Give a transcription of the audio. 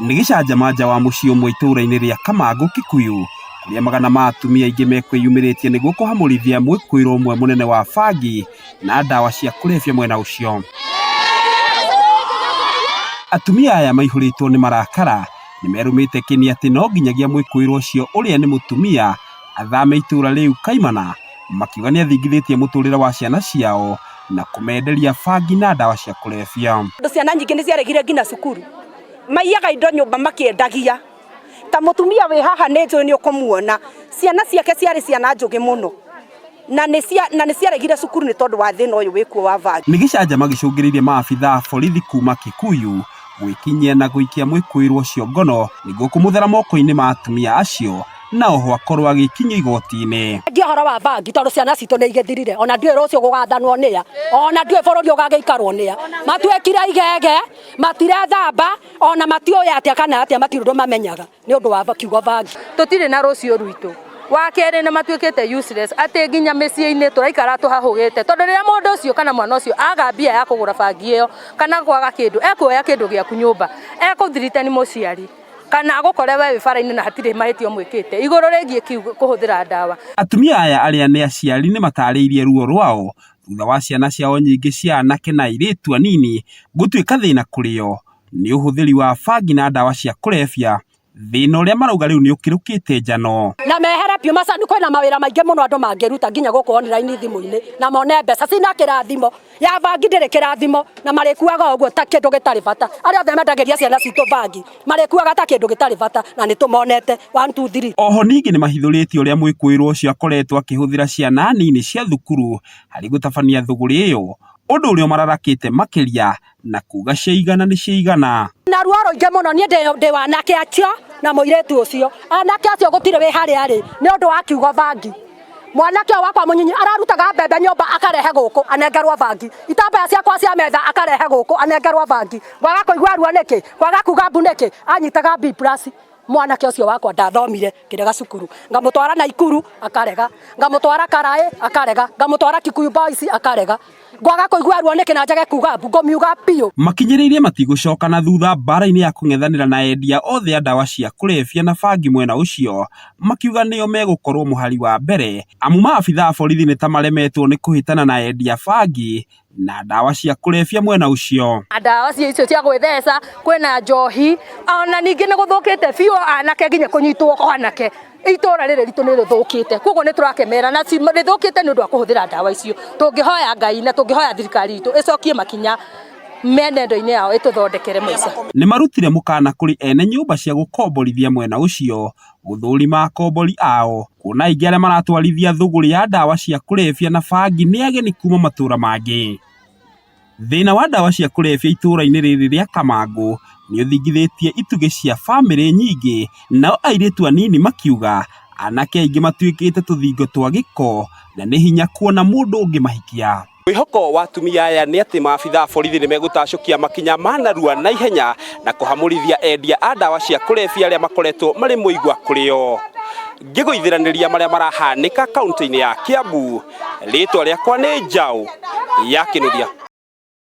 Nĩ gĩcanjama nja wa mũciĩ ũmwe itũũra-inĩ rĩa Kamangũ Kikuyu kũrĩa magana ma atumia aingĩ mekwĩyumĩrĩtie nĩguo kũhamũrithia mwĩkũĩrwo ũmwe mũnene wa bangi na ndawa cia kũrebia mwena ũcio. Atumia aya maihũrĩtwo nĩ marakara nĩmerũmĩte kĩni atĩ no nginyagia mwĩkũĩrwo ũcio ũrĩa nĩ mũtumia athame itũũra rĩu kaimana makiuga nĩathingithĩtie mũtũrĩre wa ciana ciao na kũmenderia bangi na ndawa cia kũrebia. Tondũ ciana nyingĩ nĩ ciaregire nginya cukuru, maiyaga indo nyũmba makĩendagia. Ta mũtumia wĩ haha nĩ njũĩ nĩ ũkũmuona, ciana ciake ciarĩ ciana njũgĩ mũno na nĩ ciaregire cukuru nĩ tondũ wa thĩna ũyũ wĩkuo wa bangi. Nĩ gĩcanjama gĩcũngĩrĩirie maabithaa a borithi kuma Kikuyu gwĩkinyia na gũikia mwĩkũĩrwo ũcio ngono nĩguo kũmũthera moko-inĩ ma atumia acio na oho akorwo agĩkinyio igoti-inĩ. Ngia ũhoro wa bangi tondũ ciana citũ nĩ igĩthirire ona ndiũĩ rũciũ gũgathanwo nĩa ona ndiũĩ bũrũri ũgagĩikarwo nĩa matuĩkire igege matirethamba ona matiũĩ atĩa kana atĩa matirĩ ũndũ mamenyaga nĩ ũndũ wa kiugo bangi. Tũtirĩ na rũciũ rwitũ wa kerĩ nĩ matuĩkĩte useless atĩ nginya mĩciĩ-inĩ tũraikara tũhahũgĩte tondũ rĩrĩa mũndũ ũcio kana mwana ũcio aga mbia ya kũgũra bangi ĩyo kana kwaga kĩndũ ekuoya kĩndũ gĩaku nyũmba ekũthiritani mũciari kana agũkore we wĩ bara-inĩ na hatirĩ mahĩtia mwĩkĩte igũrũ rĩgiĩ kũhũthĩra ndawa. Atumia aya arĩa nĩ aciari nĩ matarĩirie ruo rwao thutha wa ciana ciao nyingĩ cia anake na airĩtu anini gũtuĩka thĩna kũrĩ o nĩ ũhũthĩri wa bangi na ndawa cia kũrebia thĩna ũrĩa marauga rĩu nĩ ũkĩrũkĩte njano. Na mehere biũ macani kwĩna mawĩra maingĩ mũno andũ mangĩruta nginya gũkũ online thimũ-inĩ na mone mbeca cina kĩrathimo ya bangi ndĩrĩ kĩrathimo na marĩkuaga ũguo ta kĩndũ gĩtarĩ bata arĩa othe mendagĩria ciana citũ bangi marĩkuaga ta kĩndũ gĩtarĩ bata na nĩ tũmonete 1 2 3. Oho ningĩ nĩ mahithũrĩtie ũrĩa mwĩkũĩrwo ũcio akoretwo akĩhũthĩra ciana nini cia thukuru harĩ gũtabania thũgũrĩ ĩyo ũndũ ũrĩa ũmararakĩte makĩria na kuga ciaigana nĩ ciaigana. Na ruo rũingĩ mũno niĩ ndĩ wa anake acio na mũirĩtu ũcio anake acio gũtirĩ wĩ harĩa arĩ nĩ ũndũ wa kiugo bangi. Mwanake ũyũ wakwa mũnyinyi ararutaga mbembe nyũmba akarehe gũkũ anengerwo bangi, itambaya ciakwa cia metha akarehe gũkũ anengerwo bangi. Kwaga kũigua ruo nĩkĩ? Kwaga kuga mbu nĩkĩ? Anyitaga B plus mwanake ũcio wakwa ndathomire ngĩrega cukuru ngamũtwara Naikuru akarega ngamũtwara Karaĩ akarega ngamũtwara Kikuyu Boys akarega. Ngwaga kũigua ruo nĩkĩ na njage kuga mbu ngũmiuga biũ. Makinyĩrĩirie matigũcoka na thutha mbara-inĩ ya kũng'ethanĩra na endia othe a ndawa cia kũrebia na bangi mwena ũcio makiuga nĩo megũkorwo mũhari wa mbere amu maabithaa a borithi nĩ ta maremetwo nĩ kũhĩtana na endia bangi na ndawa cia kũrebia mwena ũcio. Ndawa icio cia gwĩtheca kwĩna njohi ona ningĩ nĩ gũthũkĩte biũ anake nginya kũnyitwo anake itũra rĩrĩ ritũ nĩ rĩthũkĩte koguo nĩ tũrakemera na rĩthũkĩte nĩ ũndũ wa kũhũthĩra ndawa icio. Tũngĩhoya Ngai na tũngĩhoya thirikari itũ ĩcokie makinya menendo-inĩ yao ĩtũthondekere maica. Nĩ marutire mũkana kũrĩ ene nyũmba cia gũkomborithia mwena ũcio gũthũrima akombori ao kuona aingĩ arĩa maratwarithia thũgũrĩ ya ndawa cia kũrebia na bangi nĩ ageni kuma matũra mangĩ. Thĩna wa ndawa cia kũrebia itũũra-inĩ rĩrĩ rĩa Kamangũ nĩ ũthingithĩtie itugĩ cia bamĩrĩ nyingĩ, nao airĩtu anini makiuga anake aingĩ matuĩkĩte tũthingo twa gĩko na nĩ hinya kuona mũndũ ũngĩmahikia. Mwĩhoko wa atumia aya nĩ atĩ maabithaa a borithi nĩ megũtacũkia makinya ma narua na ihenya na kũhamũrithia endia a ndawa cia kũrebia arĩa makoretwo marĩ mũigua kũrĩ o. Ngĩgũithĩranĩria marĩa marahanĩka kaunti-inĩ ya Kiambu, rĩtwa rĩakwa nĩ Njaũ ya Kĩnuthia.